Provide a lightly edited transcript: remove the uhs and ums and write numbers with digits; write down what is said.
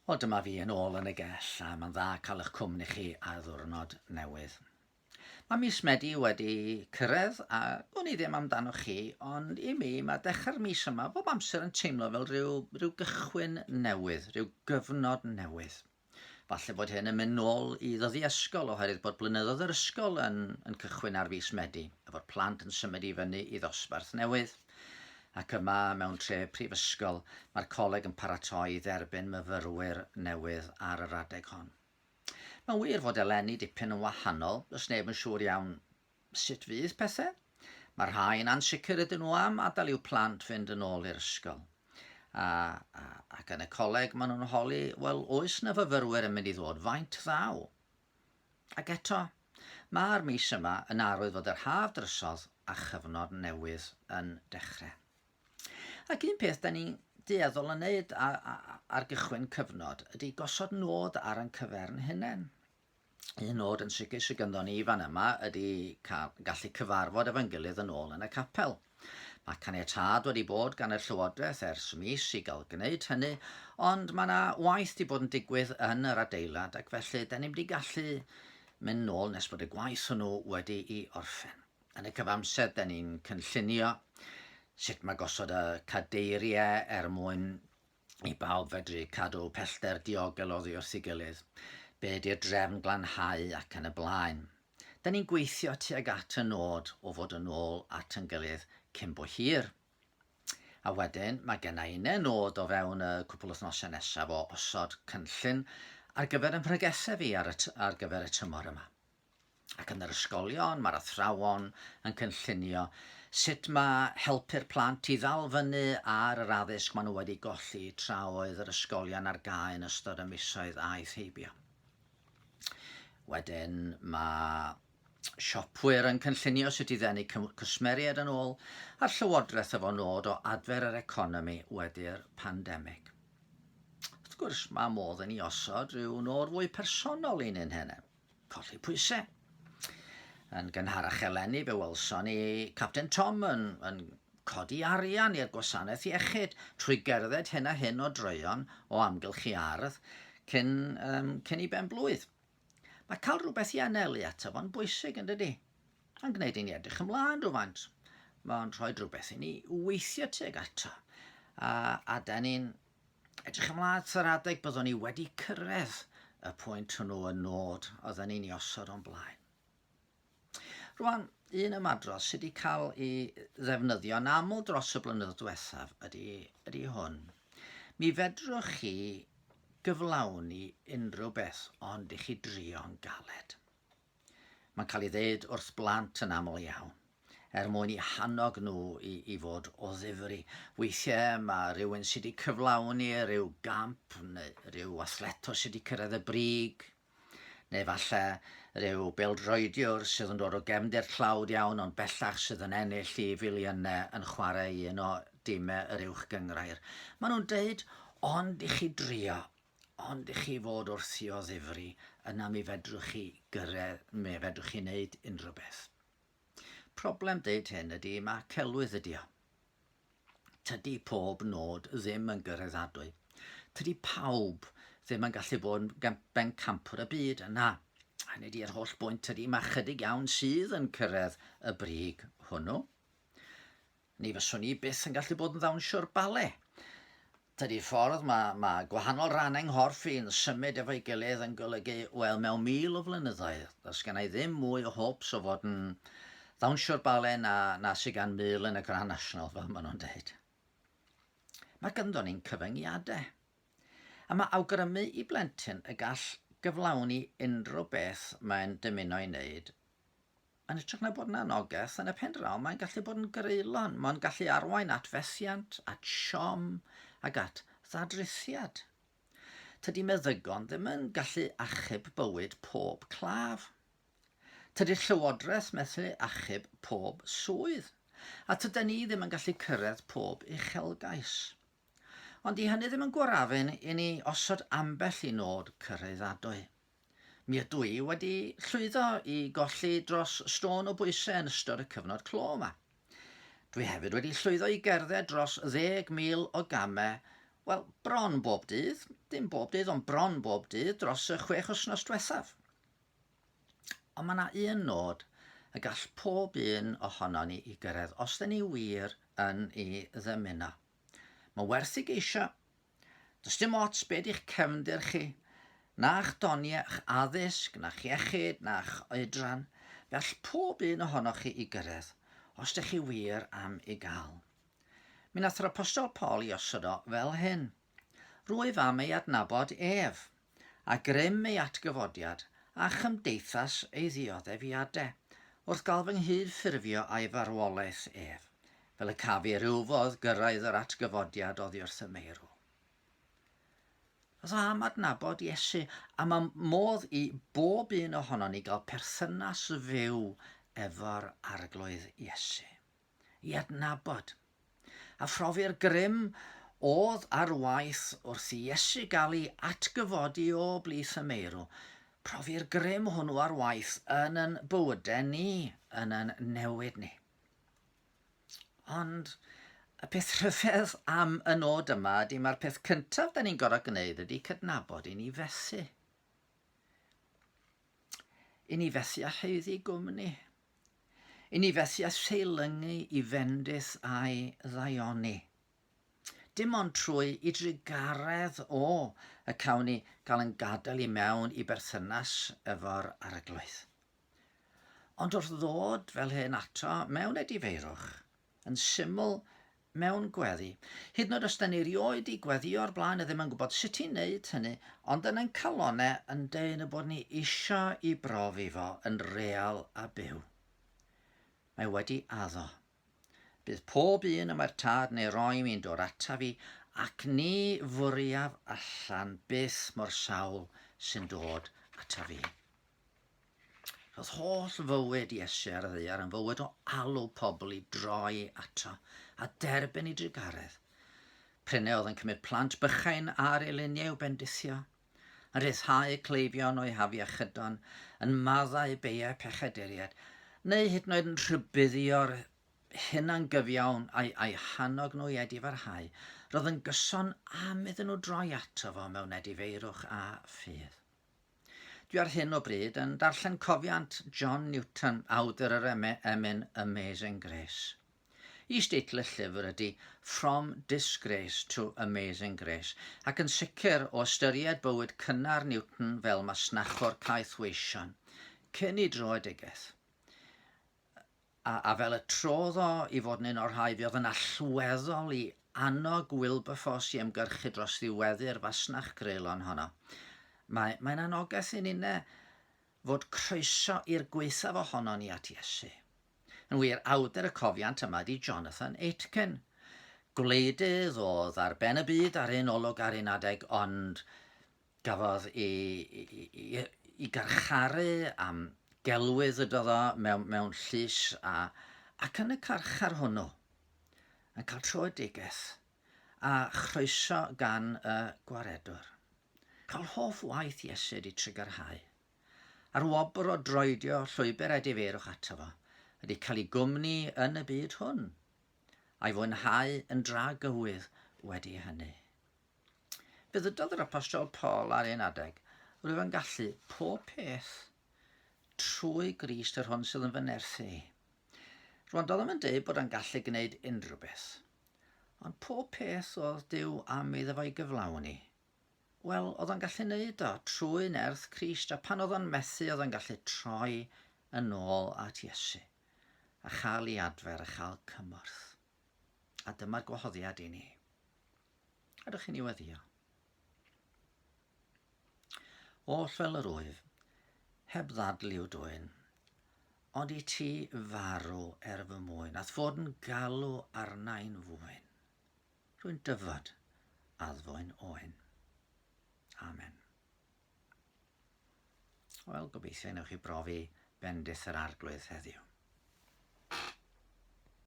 Wel, dyma fi yn ôl yn y gell, a mae'n dda cael eich cwmni chi ar ddwrnod newydd. Mae mis Medi wedi cyrraedd, a gwn i ddim amdanoch chi, ond i mi mae dechrau'r mis yma bob amser yn teimlo fel rhyw, rhyw gychwyn newydd, rhyw gyfnod newydd. Falle bod hyn yn mynd nôl i ddyddi ysgol oherwydd bod blynyddoedd yr ysgol yn, yn cychwyn ar fis Medi, efo'r plant yn symud i fyny i ddosbarth newydd. Ac yma mewn tre prifysgol, mae'r coleg yn paratoi i dderbyn myfyrwyr newydd ar yr adeg hon. Mae'n wir fod eleni dipyn yn wahanol, does neb yn siŵr iawn Sut fydd pethau? Mae rhai yn ansicr ydyn nhw am adael i'w plant fynd yn ôl i'r ysgol. A, a, ac yn y coleg maen nhw'n holi, wel, oes na fyfyrwyr yn mynd i ddod, faint ddaw? Ac eto, mae'r mis yma yn arwydd fod yr haf drysodd a chyfnod newydd yn dechrau. Ac un peth da ni'n dueddol yn neud ar gychwyn cyfnod ydy gosod nod ar ein cyfer yn hunain. Un nod yn sicr sydd ganddo ni fan yma ydy cael, gallu cyfarfod efo'n gilydd yn ôl yn y capel. Mae caniatâd wedi bod gan y Llywodraeth ers mis i gael gwneud hynny, ond mae yna waith wedi bod yn digwydd yn yr adeilad ac felly da ni'n wedi gallu mynd nôl nes bod y gwaith hwnnw wedi'i orffen. Yn y cyfamser, da ni'n cynllunio sut mae gosod y cadeiriau er mwyn i bawb fedru cadw pellter diogel oddi wrth ei gilydd, be di'r drefn glanhau ac yn y blaen. Da ni'n gweithio tuag at y nod o fod yn ôl at yn gilydd cyn bo hir. A wedyn, mae genna inne nod o fewn y cwpl wythnosau nesaf o osod cynllun ar gyfer y mhregethau fi ar, y ar gyfer y tymor yma. Ac yn yr ysgolion, mae'r athrawon yn cynllunio sut mae helpu'r plant i ddal fyny ar yr addysg maen nhw wedi golli tra oedd yr ysgolion ar gau yn ystod y misoedd aeth heibio. Wedyn mae siopwyr yn cynllunio sut i ddenu cwsmeriaid yn ôl, a'r llywodraeth efo nod o adfer yr economi wedi'r pandemig. Wrth gwrs, mae modd i ni osod rhyw nod fwy personol i'n un hynny. Colli pwysau. Yn gynharach eleni fe welson ni Capten Tom yn, yn codi arian i'r gwasanaeth iechyd trwy gerdded hyn a hyn o droeon o amgylch i ardd cyn, um, cyn i ben blwydd. Mae cael rhywbeth i anelu ato fo'n bwysig yn dydy? Mae'n gwneud i ni edrych ymlaen rhywfaint. Mae'n rhoi rhywbeth i ni weithio tuag ato. A, a da ni'n Edrych ymlaen at yr adeg byddwn ni wedi cyrraedd y pwynt hwnnw y nod oedden ni'n ei osod o'n blaen. Rwan, un ymadrodd sydd wedi cael ei ddefnyddio'n aml dros y blynyddoedd diwethaf ydy, ydy hwn. Mi fedrwch chi gyflawni unrhyw beth ond i chi drio'n galed. Mae'n cael ei ddeud wrth blant yn aml iawn, er mwyn i hannog nhw i, i fod o ddifri. Weithiau mae rhywun sydd wedi cyflawni rhyw gamp neu rhyw athletwr sydd wedi cyrraedd y brig, neu falle rhyw bêl-droediwr sydd yn dod o gefndir tlawd iawn ond bellach sydd yn ennill i filiynau yn chwarae i un o dimau yr uwch gynghrair. Maen nhw'n deud, ond i chi drio, Ond i chi fod wrthi o ddifri, yna mi fedrwch chi gyrraedd, mi fedrwch chi wneud unrhyw beth. Problem deud hyn ydy mae celwydd ydy o. Tydi pob nod ddim yn gyraeddadwy. Tydi pawb ddim yn gallu bod yn bencampwr y byd, na. Hynny ydy'r holl bwynt ydy mae chydig iawn sydd yn cyrraedd y brig hwnnw. Ni fyswn i byth yn gallu bod yn ddawnsiwr bale. Tydi ffordd mae, mae gwahanol rannau nghorff i'n symud efo'i gilydd yn golygu, wel, mewn 1,000 o flynyddoedd, does gen i ddim mwy o hopes o fod yn ddawnsiwr bale na, na sydd gan 1,000 yn y Grand National, fel maen nhw'n deud. Mae ganddo ni'n cyfyngiadau. A mae awgrymu i blentyn y gall gyflawni unrhyw beth mae'n dymuno ei wneud Yn hytrach na bod yn anogaeth, yn y pen draw mae'n gallu bod yn greulon, mae'n gallu arwain at fethiant, at siom ac at ddadrithiad. Tydi meddygon ddim yn gallu achub bywyd pob claf. Tydi'r llywodraeth methu achub pob swydd. A tyda ni ddim yn gallu cyrraedd pob uchelgais. Ond di hynny ddim yn gwarafun i ni osod ambell i nod cyraeddadwy. Mi ydw i wedi llwyddo i golli dros stôn o bwysau yn ystod y cyfnod clo yma. Dwi hefyd wedi llwyddo i gerdded dros 10,000 o gamau. Wel, bron bob dydd, dim bob dydd, ond bron bob dydd dros y chwech wythnos diwethaf. Ond mae yna un nod y gall pob un ohono ni i gyrraedd os dyn ni wir yn ei ddymuno. Mae werth i geisio. Does dim ots be di'ch cefndir chi, na'ch doniau, a'ch addysg, na'ch iechyd, na'ch oedran. Fe all pob un ohonoch chi i gyrraedd, os dych chi wir am ei gael. Mi nath yr Apostol Paul i osod o fel hyn. Rwyf am ei adnabod ef, a grym ei atgyfodiad, a chymdeithas ei ddioddefiadau, wrth gael fy nghyd-ffurfio â'i farwolaeth ef, fel y caf i rywfodd gyrraedd yr atgyfodiad oddi wrth y meirw. Roedd o am adnabod Iesu, a mae modd i bob un ohonon ni gael perthynas fyw efo'r Arglwydd Iesu. I adnabod a phrofi'r grym oedd ar waith wrth i Iesu gael ei atgyfodi o blith y meirw, profi'r grym hwnnw ar waith yn yn bywydau ni, yn yn newid ni. Ond y peth rhyfedd am y nod yma ydy mae'r peth cyntaf da ni'n gorfod gwneud ydy cydnabod i ni fethu. I ni fethu â haeddu gwmni. I ni fethu â theilyngu i fendith a'i ddaioni. Dim ond trwy i drugaredd o y cawn ni gael yn gadael i mewn i berthynas efo'r Arglwydd. Ond wrth ddod fel hyn ato mewn edifeirwch, yn syml mewn gweddi, hyd yn oed os da ni erioed 'di gweddio o'r blaen a ddim yn gwybod sut i wneud hynny, ond yn ein calonau yn deud y bod ni isio i brofi fo yn real a byw. Mae wedi addo. Bydd pob un y mae'r Tad yn ei roi mi'n dod ataf i, ac ni fwriaf allan byth mo'r sawl sy'n dod ataf i. Roedd holl fywyd Iesu ar y ddaear yn fywyd o alw pobl i droi ato a derbyn ei drugaredd. Prin oedd yn cymryd plant bychain ar ei luniau i'w bendithio, yn rhyddhau cleifion o'i hafiechydon, yn maddau beiau pechaduriaid, neu hyd yn oed yn rhybuddio'r hunangyfiawn a'i, a'i hannog nhw i edifarhau. Roedd yn gyson am iddyn nhw droi ato fo mewn edifeirwch a ffydd. Dwi ar hyn o bryd yn darllen cofiant John Newton, awdur yr emyn Amazing Grace. Is-deitl y llyfr ydy From Disgrace to Amazing Grace, ac yn sicr o ystyried bywyd cynnar Newton fel masnachwr caethweision cyn ei dröedigaeth, a, a fel y trodd o i fod yn un o'r rhai fuodd yn allweddol i annog Wilberforce i ymgyrchu dros ddiweddu'r fasnach greulon honno. Mae, mae'n anogaeth i ninne fod croeso i'r gwaethaf ohono ni at Iesu. Yn wir, awdur y cofiant yma ydy Jonathan Aitken. Gwleidydd oedd ar ben y byd ar un olwg ar un adeg, ond Gafodd ei, ei, ei garcharu am gelwydd ydodd o mewn, mewn llys a, ac yn y carchar hwnnw yn cael troedigaeth a chroeso gan y gwaredwr. Cael hoff waith Iesu ydi trugarhau. A'r wobr o droedio llwybr edifeirwch ato fo ydi cael ei gwmni yn y byd hwn, a'i fwynhau yn dragywydd wedi hynny. Fe ddydodd yr Apostol Paul ar un adeg, Rwyf yn gallu pob peth trwy Grist yr hwn sydd yn fy nerthu i. Rwan, doedd o'm yn deud bod o'n gallu gwneud unrhyw beth. Ond pob peth oedd Duw am iddo fo'i gyflawni. Wel, oedd o'n gallu neud o trwy nerth Crist, a pan oedd o'n methu, oedd o'n gallu troi yn ôl at Iesu, a chael ei adfer a chael cymorth. A dyma'r gwahoddiad i ni. Ydych chi'n ei weddio? Oll fel yr wyf, heb ddadl i'w dwyn, ond i ti farw er fy mwyn, a'th fod yn galw arnau'n fwyn. Rwy'n dyfod addfoen oen. Amen. Wel, gobeithio i newch chi brofi bendith yr Arglwydd heddiw.